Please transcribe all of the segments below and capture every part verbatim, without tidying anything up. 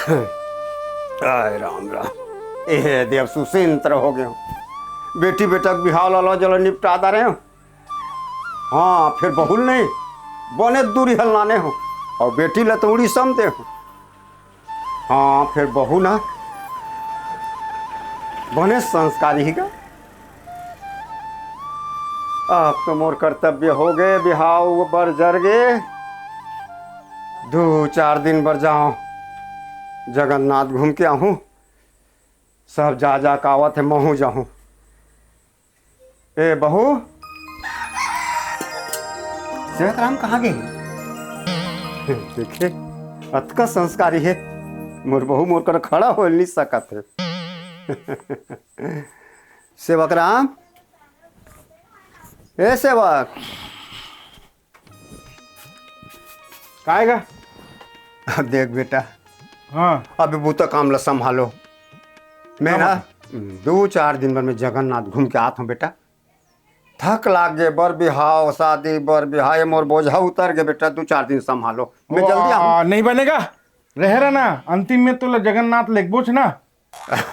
आय राम राम, ए दे अब सुसिंत्र हो गए हो। बेटी बेटा के बिहाव ला लो, जलो निपटा दा रहे हो। हाँ, फिर बहू नहीं, बने दूरी हल लाने हो, और बेटी ला तो उड़ी समझते हो। हाँ, फिर बहू ना बने संस्कारी ही का। अब तो मोर कर्तव्य हो गए, बिहाव बर जर गे। दू चार दिन बर जाओ, जगन्नाथ घूम के आहूँ। सब जा जा कावत है, महूँ जाहूँ। ए बहू, सेवक राम कहाँ गए? देखे, अतका संस्कारी है, मोर बहू मोर कर खड़ा हो नहीं सकत है। सेवक राम, ए सेवक। काय गा? अब देख बेटा, हाँ। अभी बूता काम ला संभालो। मैं ना दू चार दिन बर मैं जगन्नाथ घूम के आत हूँ बेटा। थक लाग गे, बर बिहाव, शादी बर बिहाव, ये मोर बोझा उतर गे बेटा, दू चार दिन संभालो, मैं जल्दी आऊँ। नहीं बनेगा, रहे रहना, अंतिम में तो जगन्नाथ लेगबोच ना।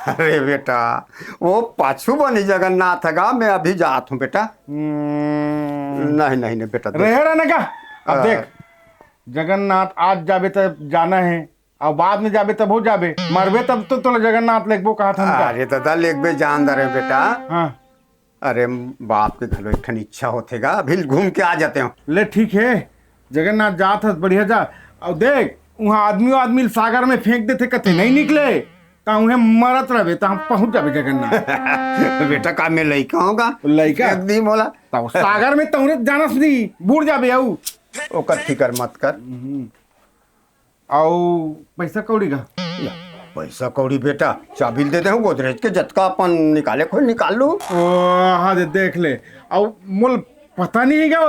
अरे बेटा, वो पाछू बनी जगन्नाथ गा, मैं अभी जात हूँ बेटा। हम्म। नहीं, नहीं, नहीं बेटा, देख। रहे रहना का? अब हाँ। देख, जगन्नाथ आज जाबे तब जाना है, और बाद में जाबे तब हो जाबे, मरबे तब तो तोला जगन्नाथ लेगबो कहा था। अरे दादा, लेगबे जान दे रहे बेटा। हाँ। अरे, बाप के घलो एक ठन इच्छा होथे गा, अभी घूम के आ जाते हो। ले ठीक है, जगन्नाथ जात हस, बढ़िया जा। और देख, वहाँ आदमी आदमी सागर में फेंक देथे, कथे नहीं निकले, ता उहे मरत रहबे, ता हम पहुँच जाबे जगन्नाथ। बेटा, का मैं लइका हूँ गा? लइका? एक दिन बोला। ता सागर में तौरे जानस नहीं, बूड़ जाबे। आऊ ओकर फिकर मत कर। हम्म। अउ पैसा कौड़ी का? या, पैसा कौड़ी बेटा, चाबी दे दे हूँ गोदरेज के, जतका अपन निकाले खोई निकाल लू। ओ, हाँ दे, देख ले। अउ मोल पता नहीं है क्या,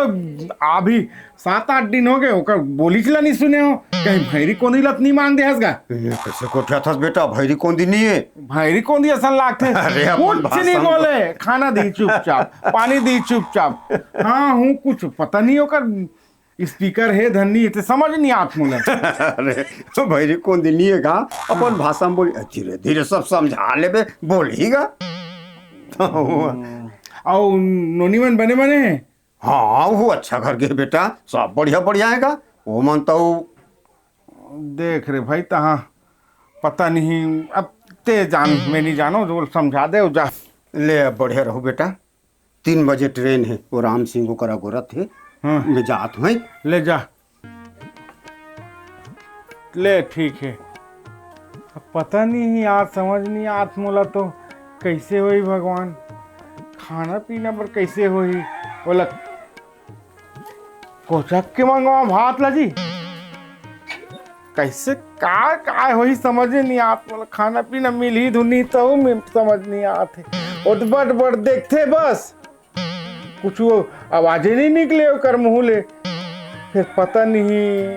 अभी सात आठ दिन हो गए, ओकर बोली चला नहीं सुने हो, कहीं भैरी कोंदी लत नहीं मांग दे हस गा? ए, कैसे कोठिया थस बेटा, भैरी कोंदी नहीं है। भैरी कोंदी असन लागथे। अरे, अपन कुछ भाषा नहीं में बोले, खाना दी चुपचाप, पानी दी चुपचाप। हाँ हूँ, कुछ पता नहीं ओकर स्पीकर हे धन्नी, ते समझ नहीं आत मोला। अरे, तो भैरी कोंदी नहीं है का? अपन भाषा में बोली, धीरे धीरे सब समझा लेबे, बोलही गा। तो वो हम्म। अउ नोनी मन बने बने हैं? हाँ, वो अच्छा घर गे बेटा, सब बढ़िया बढ़िया है गा। वो मन तो देख रे भाई, तहाँ पता नहीं, अब ते जान, मैं नहीं जानो, जो समझा दे, जा। ले, अब बढ़िया रहो बेटा। तीन बजे ट्रेन है, वो राम सिंह ओकरा गोरत है। हाँ। मैं जात हूँ। ले जा। ले, ठीक है। अब पता नहीं यार, समझ नहीं आत मोला तो, कैसे होई भगवान, खाना पीना पर कैसे होई? बोला, कोचक के मंगवा भात ला जी। कैसे का, का होही समझे नहीं आत मोला। खाना पीना मिलही धुनही तो में समझ नहीं आत है। और बट बट देखते बस, कुछ वो आवाजे नहीं निकले ओकर मुंह ले। फिर पता नहीं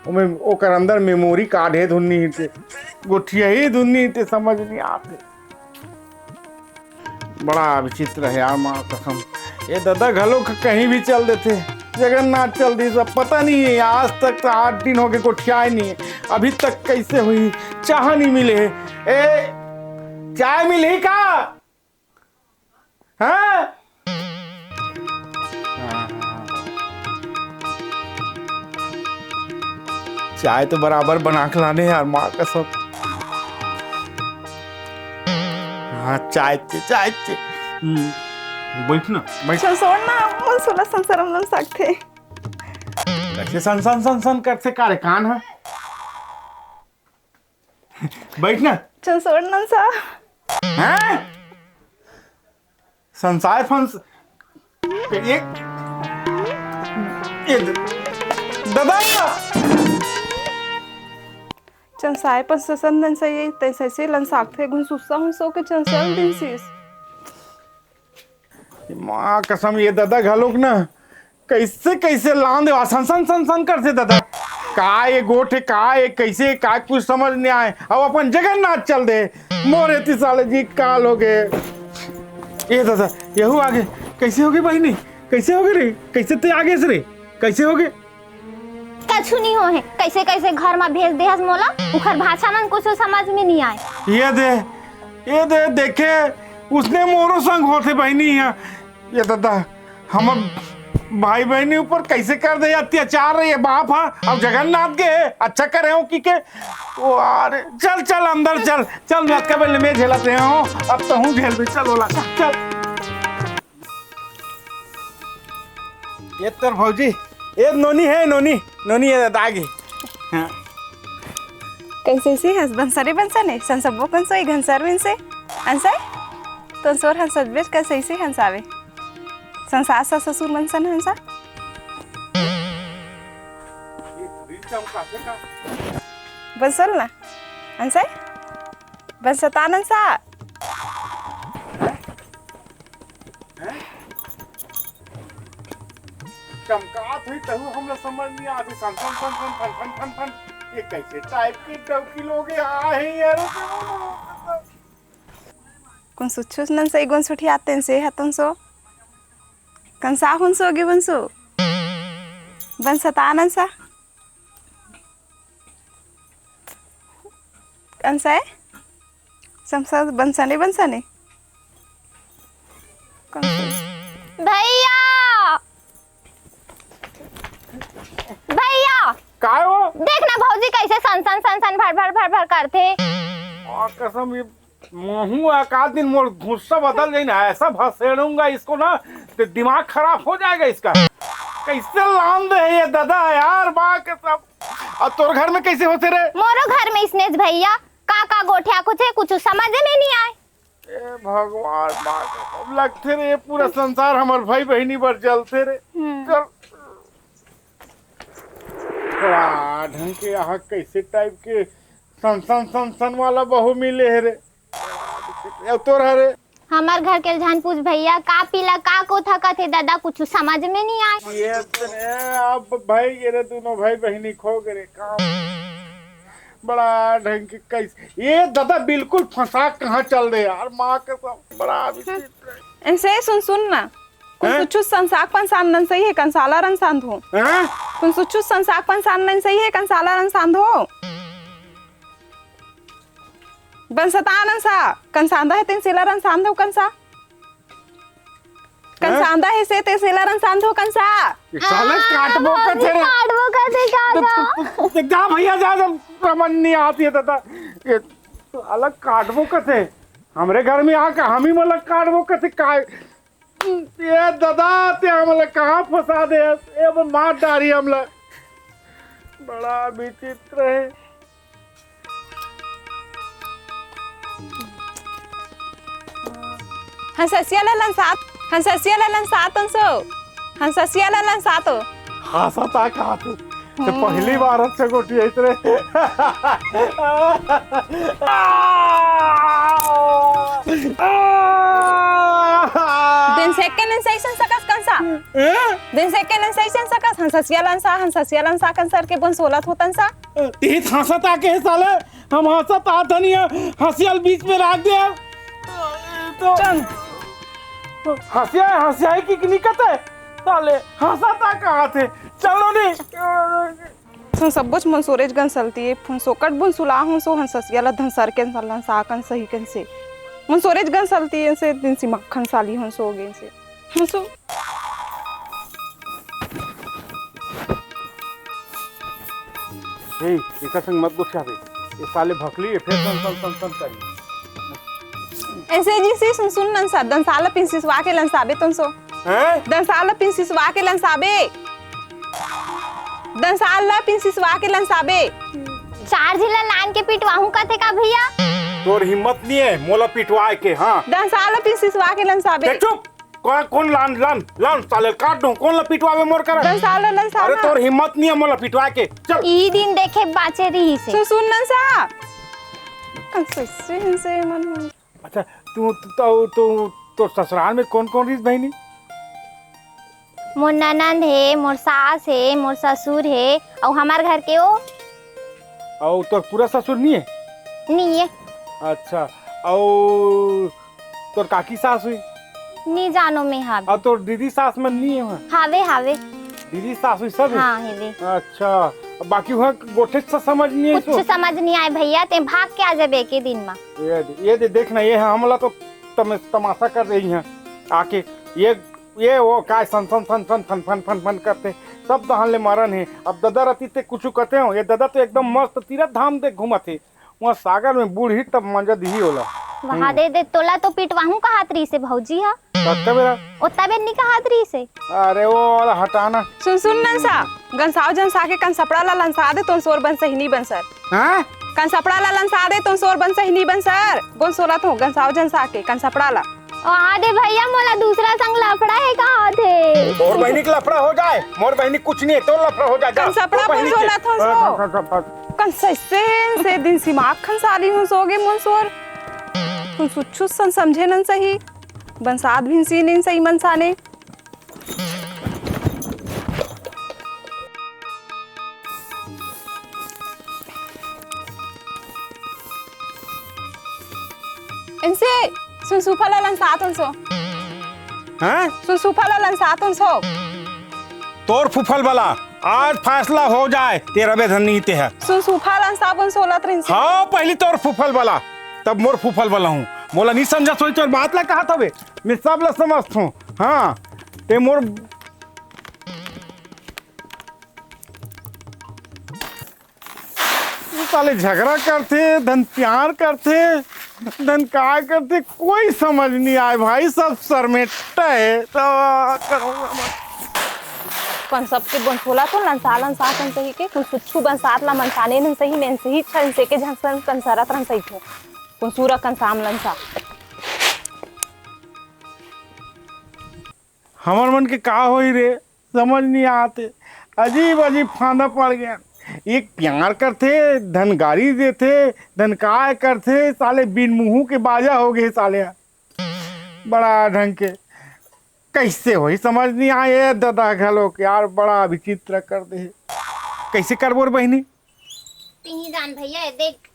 ओमे ओकर अंदर मेमोरी कार्ड है धुनही ते, गोठिया ही धुनही ते, समझ नहीं आत है। बड़ा विचित्र है यार, माँ कसम। ये दादा घलो क-, कहीं भी चल देथे। जगन्नाथ चल दी सब, पता नहीं है। आज तक तो आठ दिन हो गए, गोठियाए नहीं है। अभी तक कैसे हुई, चाह नहीं मिले है। ए, चाय मिली का? हाँ? चाय तो बराबर बना के लाने यार, माँ कसम। हाँ, चाय चे, चाय चे। हम्म, बैठ ना, बैठ। चल, छोड़ ना, मोला सुला संसार में लम सकथे। कैसे सन, सन, सन, सन करथे का रे, कान है? बैठ ना। चल, छोड़ ना सा। हैं? संसार फंस, ये, ये द-, दादा! चंसाय पर ससन नंसाय, तैसे से लंसाकथे, घुन सुस्सा हुन सो के चंसल दिन सीस। माँ कसम, ये दादा घलोक ना, कैसे कैसे लान देवा, सन सन सन सन करथे दादा। का ये गोठ हे, का ये कैसे, का कुछ समझ नहीं आए। अब अपन जगन्नाथ चल दे। मोरे ती साले जी काल हो गए। ए दादा, यहू आगे। कैसे होगे बहिनी? कैसे होगे रे? कैसे ते आगे से रे? कैसे होगे? का कुछु नहीं हो हे। कैसे कैसे घर मा भेज देहस मोला, उखर भाषा मन कुछु समझ में नहीं आए। ये दे, ये दे, देखे, उसने मोरो संग होथे बहिनी ह। ये दादा, हमर भाई बहिनी ऊपर कैसे कर दे अत्याचार रे ये बाप ह। अब जगन्नाथ के हे, अच्छा करे हो कि के। ओ अरे, चल, चल, अंदर चल, चल, मैं अतका बेर ले मैं झेलत रहे हो, अब तहूँ झेल भी, चल ओला, चल। ये तोर भौजी, ये नोनी हे, नोनी, नोनी ये दादा आगे। हाँ। कैसे से हंस बंसरे बंसने, संसबो कंसो ई घनसर में से, अंसय? तो सोर हंस सजबेच कैसे से हंसावे? संसार सा ससुर मन सन हंसा? बंसल ना, अंसय? बंसतान हंसा? चमकात हुई तहु हमला समझ नहीं आती, सन, सन, सन, सन, फन, फन, फन, फन। ये कैसे टाइप के डौकी लोग आ हैं यार? कुन सुच्छुस नन सही गुन सुठी आते से हतन सो। कंसा हुन सो गिवन सो। बंसतान अंसा। कंसा है? संसा बंसने बंसने। कंसा। भैया! भैया! काय हो? देख ना भौजी कैसे सन सन सन सन भर भर भर भर करथे। आ, कसम ये महू एक आध दिन मोर गुस्सा बदल जाई ना, ऐसा भसेड़ूंगा इसको ना, तो दिमाग खराब हो जाएगा इसका। कैसे लान दे है ये दादा यार, माँ कसम। और तोर घर में कैसे होते रे? मोरो घर में इसनेच भैया, का का गोठिया कुछ कुछ समझ में नहीं आए। ए भगवान, माँ कसम लगथे रे, पूरा संसार हमर भाई बहिनी बर जलथे रे। हम्म। चल। बड़ा ढंग के यहाँ कैसे टाइप के सन सन सन सन वाला बहू मिले है रे। अब तोर हरे। हमर घर के झन पूछ भैया, का पीला का कोथा कथे दादा, कुछ समझ में नहीं आए। ये तो रे, अब भाई ये रे दोनों भाई बहिनी खो गए रे काम। बड़ा ढंग के कैसे ये दादा बिल्कुल फंसा कहाँ चल दे यार, माँ कसम बड़ा विचित्र है। ऐसे सुन सुन ना, कुन हैं? सुच्छुस संसाक पंसान नन सही है, कंसाला रन सांध हो। हैं? कुन सुच्छुस संसाक पंसान नन सही है, कंसाला रन सांध हो। बंसता नन सा, कंसांदा है तेन सेला रन सांध हो, कंसा। कंसांदा है से ते सेला रन सांध हो, कंसा। ये साले काटबो का थे रे। काटबो का थे का तो, का? तो, तो जा भैया जा, जब समझ नहीं आती है दादा। ये अलग काटबो का थे। हमरे घर में आके हम ही मतलब काटबो का थे का? ए दादा, ते हमला कहाँ फंसा दे? ए, वो मार डारी हमला। बड़ा विचित्र है। हंससिया ला लंसात, हंससिया ला लंसात हंसो, हंससिया ला लंसात हो। हाँसत आ कहाँ थे? ते हम्म। पहली बार अच्छा गोटी आई तेरे। दिन से के नन सही सन सकस कंसा। हैं? दिन से के नन सही सन सकस, हंससिया लंसा, हंससिया लंसा कंसर के बोन सोलत होतन सा। ते हाँसत आ के साले, हम हाँसत आ धनिया, हंसियल बीच में राख दे। तो चल। हंसिया, हंसिया की निकत है। साले, हाँसत आ कहाँ थे? चलो नहीं। सन सब्बोच मन सोरेच गन सलती, फुन सोकट बुन सुला हूँ सो हन ससिया ला धन सर के सलन साकन सही कन से। मन सोरेच गन सलती से दिन सी मक्खन साली हन सो गेन से। हन सो। ए, एकर संग मत गोठियाबे। ये साले भकली है, फिर सन, सन, सन, सन करी। ऐसे जी सी सुन, सुन नन सा, दन साला पिन सिसवा के लन साबे तुन सो। हैं? दन साला पिन सिसवा के लन साबे। दन साला पिन सिसवा के लन साबे। चार झिला लान के पिटवाहूं कथे का भैया? तोर हिम्मत नहीं है, मोला पिटवाए के, हाँ। दन साला पिन सिसवा के लन साबे। चुप। कौन, कौन लान, लान, लान, साले काट दूं, कौन ला पिटवावे मोर करा? दन साला, दन साला। अरे, तोर हिम्मत नहीं है मोला पिटवा के, चल। ई दिन देखे बाचे रही से। सु-, सुन नन सा। कन से, से, से मन, मन। अच्छा, तू, तू, तू, तू, तोर ससुराल में कौन, कौन रहीस बहिनी? मोर ननंद हे, मोर सास हे, मोर ससुर हे, अउ हमार घर के ओ। अउ तोर पूरा ससुर नहीं है? नहीं है। अच्छा, अउ तोर काकी सास हुई? नी जानो में हावे। अउ तोर दीदी सास मन नी हे वहाँ? हावे, हावे। दीदी सास हुई सब हे? हाँ, हेवे। अच्छा, बाकी वहाँ गोठे से समझ नहीं है कुछ। समझ नहीं आए भैया, ते भाग के आ जाबे एके दिन मा। ये दे, ये दे, देख ना, ये है हमला तो तम-, तमाशा कर रही है आके। ये, ये वो काय सन सन सन सन फन फन फन फन करते, सब दहान ले मरन है। अब ददा रती ते कुछ कहते हो, ये ददा तो एकदम मस्त तीरथ धाम देख घूमत है। वहाँ सागर में बूढ़ी तब मजा दिही ओला। वहाँ दे दे, तोला तो पिटवाहूँ कहत रही से भौजी हा। कतका बेरा? ओत्ता बेर नहीं कहत रही से। अरे वो वाला हटाना। सुन, सुन नंसा, गंसाव जंसा के कंसपड़ा ला लंसा दे, तोन सोर बन सही नहीं बन सर। हाँ? कंसपड़ा ला लंसा दे, तोन सोर बन सही नहीं बन सर। गोन सोला तो गंसाव जंसा के कंसपड़ा ला। आ दे भैया, मोला दूसरा संग लफड़ा है कहत हे। तोर बहिनी के लफड़ा हो जाए, मोर बहिनी कुछ नहीं है, तोर लफड़ा हो जाए, जा। कंसपड़ा तोर बहिनी बोल के। जोला थोन सो। हाँ, हाँ, हाँ, हाँ। कंसैसे से दिन सिमाग खंसाली हूँ सोगे मोन सोर। कुछ सुच्छू सन समझे नन सही, बंसात भिनसी नीन सही मनसाने। इनसे सुनसुफा ला लंसात हन सो। हाँ? सुनसुफा ला लंसात हन सो। तोर फुफल वाला आज फैसला हो जाए, तेरा बेधन नहीं ते है। सुनसुफा लंसाबन सोलत रिन से। हाँ, पहली तोर फुफल वाला, तब मोर फुफल वाला हूँ। मोला नहीं समझा सोई तोर बात ला कहा था बे, मैं सब ला समझता हूँ। हाँ, ते मोर साले झगड़ा करथे, धन प्यार करथे, धन काय करथे, कोई समझ नहीं आए भाई, सब सरमेटा है। तो कौन सबके बंसोला तो लंसा लंसा कन सही के, कुछ कुछ बंसात ला मनसाने नन सही, नन सही छन से के झंसन कन सरत रन सही थे। कौन सूरा कन साम लंसा। हमर मन के का होई रे, समझ नहीं आते। अजीब अजीब फांदा पड़ गया। एक प्यार करथे, धन गारी देथे, धन काय करथे, साले बिन मुहू के बाजा हो गए साले। बड़ा ढंग के कैसे होई समझ नहीं आए। ए ददा घलो के यार बड़ा विचित्र कर दे। कैसे करबो रे बहिनी? तिही जान भैया, ये देख।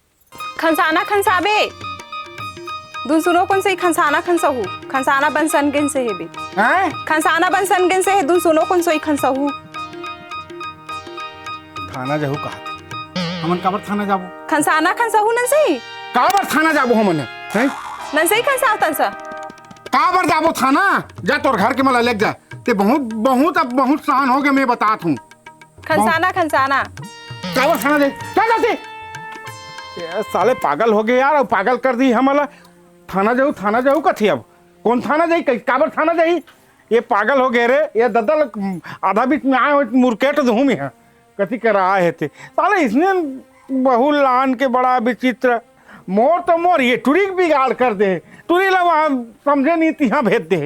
खनसाना खनसाबे। दुन सुनो कौन सही खनसाना खनसहू। खनसाना बन सन गेन से हेबे। हैं? खनसाना बन सन गेन से हे, दुन सुनो कौन सही खनसहू। थाना जाहू कहा थे। हमन काबर थाना जाबो? खनसाना खनसहू नन सही। काबर थाना जाबो हमन? हैं? नन सही खनसाव तन सा। काबर जाबो थाना? जा तोर घर के मला लेग जा। ते बहुत, बहुत, अब बहुत सहन हो गया, मैं बतात हूँ। खनसाना, खनसाना। काबर थाना जाई? क्या जाती? ये साले पागल हो गए यार, अब पागल कर दी हमला। थाना जाऊ, थाना जाऊ कथी अब? कौन थाना जाई? कै-, काबर थाना जाई? ये पागल हो गए रे। ये दद्दा लोग आधा बीच में आए हो, मुरकेट दूँ मैं यहाँ। कथी कर रहा है थे? साले इसने बहू लान के बड़ा विचित्र। मोर तो मोर ये टुरी के बिगाड़ कर दे। टुरी ला वहाँ समझे नहीं, तिहाँ भेज दे।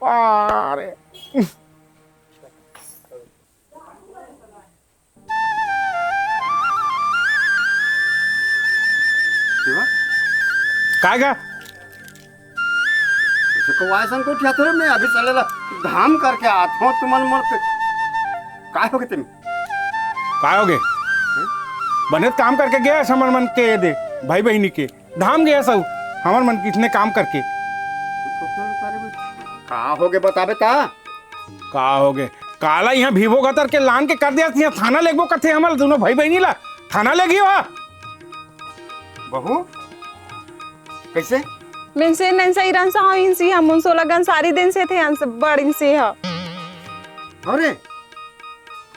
अरे। शिवा? काय गा? इसे को वायसन को ठिया थे, मैं अभी चले ला धाम करके आत हूँ, तुमन मोर पे। काय हो गए तेमे? काय हो गए? बने काम करके गया समर मन के दे, भाई बहिनी के। धाम गया सब, हमर मन कितने काम करके। का हो गए बताबे ता? का हो गए? काला यहाँ भीभो गतर के लान के कर दिया, यहाँ थाना लेगबो कथे हमर दोनों भाई बहिनी ला। थाना लेगी हो? बहू, कैसे? मेंसे नंसा इरन सा इंसी हम उन सोला गन सारी दिन से थे अंस बड़ इंसी हा। अरे,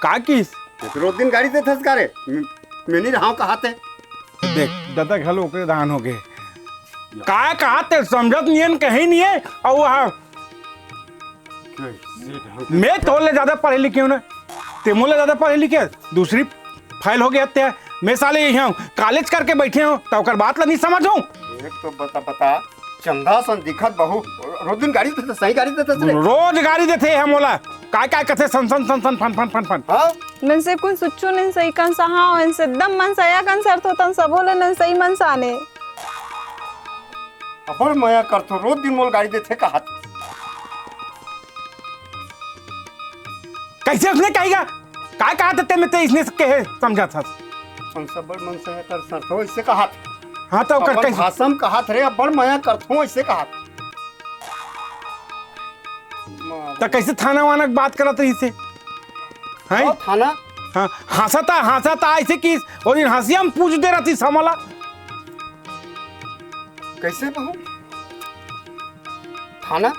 का किस? एक रोज दिन गाड़ी देथस का रे? मैं, मैं नहीं रहा हूँ कहा थे। देख, ददा घलो ओकरे धान हो गए। काय कहा ते समझत नहीं है, कहीं नहीं है। और वहाँ कैसे ढंग से मैं तोले ज्यादा पढ़े लिखे हूँ ना, ते मोले ज्यादा पढ़े लिखे, दूसरी फेल हो गया ते। मैं साले यही हूँ, कॉलेज करके बैठे हूँ, तो ओकर बात ला नहीं समझ हूँ। एक तो बता, बता, चंदा सन दिखत बहू, रोज दिन गाड़ी देते, सही गाड़ी देते रे। रोज गाड़ी देते हैं मोला, काय काय कथे सन सन सन सन फन फन फन फन। हाँ? नंसे कुन सुच्चू नंसे इकन सहाओ, इनसे दम मन सया कन सरतो तन सबो ले नंसे ही मन साने। अबड़ मया करथो, रोज दिन मोल गाड़ी देथे कहत। कैसे उसने कहेगा? काय कहा था ते में ते इसने कहे समझा था? हम सब बड़ मन से कर सरथो इससे कहा था। हाँ, तो ओकर अपन कैसे? भाषा में कहा था रे, बड़ मया करथो इससे कहा था। तो कैसे थाना वाना के बात करत रही से? हैं? और थाना? हाँ, हंसता हंसता ऐसे कि वो दिन हंसिया में पूछ दे रहती समला। कैसे बहू? खाना?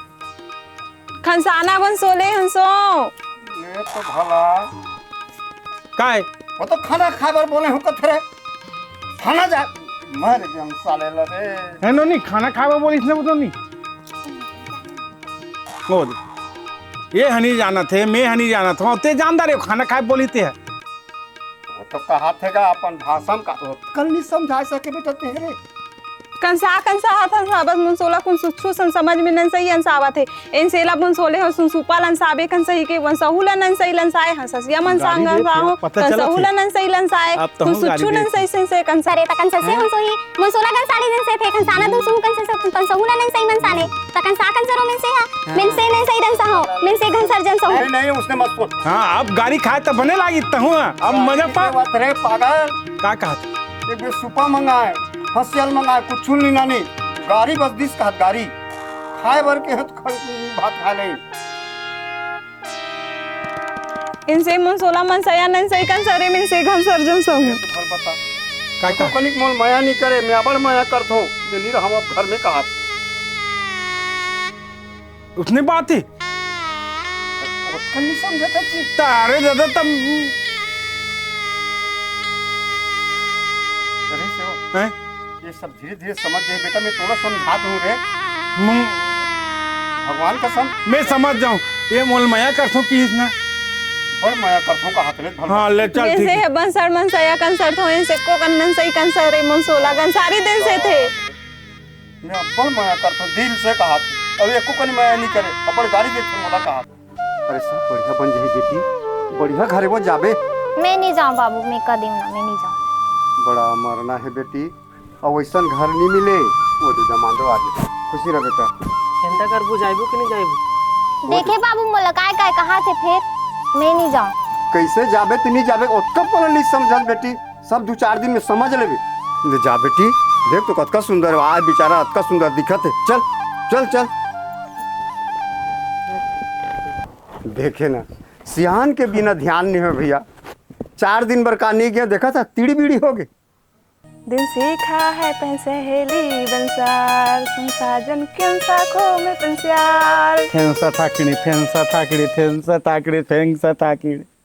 खनसाना बन सोले हंसो। ये तो भला। काय? वो तो खाना खाए बर बोले हो कथरे। खाना जा, मर गया साले लगे। है नो नहीं, खाना खाए बर बोली इसने वो तो नहीं। बोल। ये हनी जानत है, मैं हनी जानत हूँ, ते जानदार है, खाना खाए बोली ते है। वो तो कहा थे का अपन भाषण का, वो कल नहीं समझा सके बेटा तेरे। कंसा, कंसा हाथ हंसा, बस मुन सोला कुन सुच्छू सन समझ में नन सही हंसावत है। इन सेला मुन सोले हो सुन सुपा लन साबे कन सही के वन सहू लन नन सही लन साए हंससिया मन गाड़ी सांग देत हंसा है, हो, पता चलत है। सहू लन नन सही लन साए, अब तो कुन हम गाड़ी सुच्छू लन देत सही है। सिन से कंसा। अरे, त कंसा से हाँ। मुन सोही, मुन सोला गन साड़ी दिन से थे, कंसा ना दुन सुहू कंसा से, कंसा हू लन नन सही मन साने, त कंसा कंसा रो मिन से हा, हाँ। मिन से नन सही दन सा हो, मिन से घन सर जन सा हो। नहीं, नहीं, उसने मत बोल। हाँ, अब गाड़ी खाए त बने लागी तहू, अब मजा पा। बात रे पागल। का कहत? एक बेर सुपा मंगाए, हंसियल मंगाए, कुछ नहीं नानी। गाड़ी बस दिस कहत गाड़ी। खाए बर के हत ख-, भात खा ले। इनसे मुन सोला मन सया नन सही कन सरे मिन से घन सर्जन सहू। भल बता। का का? कनिक मोल मया नहीं करे, मैं अबड़ मया करत हूँ। ये नहीं रहा हम अब घर में कहा। उसने बात ही। ओतका नहीं समझत हस जी। तारे दादा तब। अरे सेवा, हैं? ये सब धीरे-धीरे समझ जाए बेटा, मैं तोला समझात हूँ रे। मुं- भगवान कसम। मैं समझ जाऊँ, ये मोल मया करथों कि इसने। बड़ मया करथों का हाथ ले भर। हाँ, ले चल, जैसे ठीक है। है बंसर मन सया कंसर थो, इनसे को कन नन सही कंसर रे, मन सोला कंसारी दिन से थे। मैं अब्बड़ मया करथों, दिल से कहा थी। अब एको कनी मया नहीं करे, अब्बड़ गाली देथे मोला कहा। अरे सब बढ़िया बन जाही बेटी, बढ़िया घरे वो जाबे। मैं नहीं जाऊँ बाबू, मैं कह देम ना, मैं नहीं जाऊँ। बड़ा मरना है बेटी, अब वैसन घर नहीं मिले, वो दे जमांदो आ जाए। खुशी रह बेटा। चिंता कर, बुझाइबू कि नहीं जाइबू? देखे बाबू, मोला काय काय कहा थे फिर, मैं नहीं जाऊँ। कैसे जाबे तू नहीं जाबे, ओतका पढ़ल नहीं समझल बेटी। सब दू चार दिन में समझ लेबे। ले जा बेटी, देख तो कतका सुंदर बा, आज बेचारा अतका सुंदर दिखत है। चल, चल, चल। देखे ना, सियान के बिना ध्यान नहीं हो भैया। चार दिन बर का नहीं गया, देखा था, तिड़ी बिड़ी हो गई। दिन सीखा है पहन सहेली बंसार, संसाजन के साखों में पंसार। फेंसा ठाकड़ी, फेंसा ठाकड़ी, फेंसा ठाकड़ी, फेंसा ठाकड़ी।